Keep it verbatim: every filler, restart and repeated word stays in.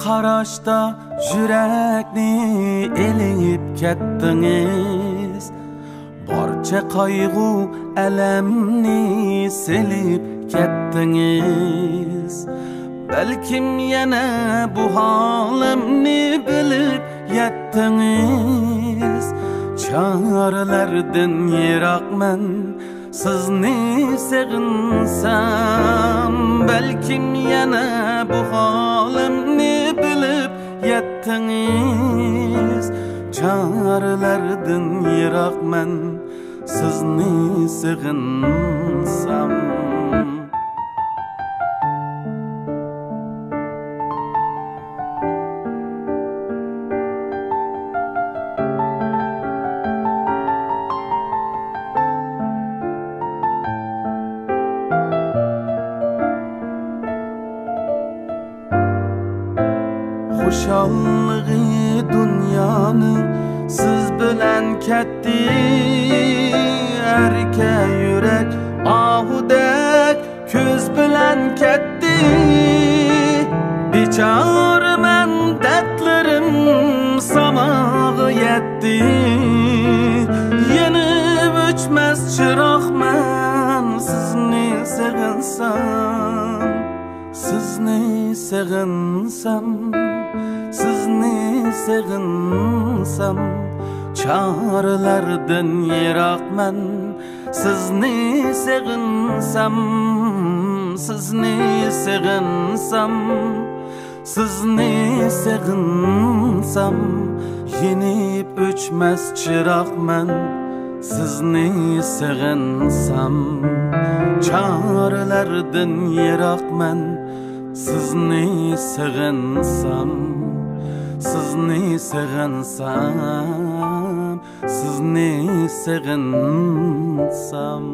قاراشتا يۈرەكنى ئېلىپ كەتتىڭىز، بارچە قايغۇ ئەلەمنى سېلىپ كەتتىڭىز. بەلكىم يەنە بۇ ھالىمنى بىلىپ يەتتىڭىز. چارىلەردىن يىراقمەن، سىزنى سېغىنسام، بەلكىم يەنە بۇ ھالىمنى بىلىپ يەتتىڭىز. چارىلەردىن يىراقمەن، سىزنى سېغىنسام. خۇشاللىقى دۇنيانىڭ سىز بىلەن كەتتى. ئەركە يۈرەك ئاھۇدەك كۈز بىلەن كەتتى. بىچارىمەن، دەردلىرىم ساماغا يەتتى. يېنىپ ئۆچمەس چىراغمەن، سىزنى سېغىنسام، سىزنى سېغىنسام، سىزنى سېغىنسام، چارىلەردىن يىراقمەن. سىزنى سېغىنسام، سىزنى سېغىنسام، سىزنى سېغىنسام، يېنىپ ئۆچمەس چىراغمەن. سىزنى سېغىنسام، چارىلەردىن يىراقمەن. سىزنى سېغىنسام، سىزنى سېغىنسام، سىزنى سېغىنسام.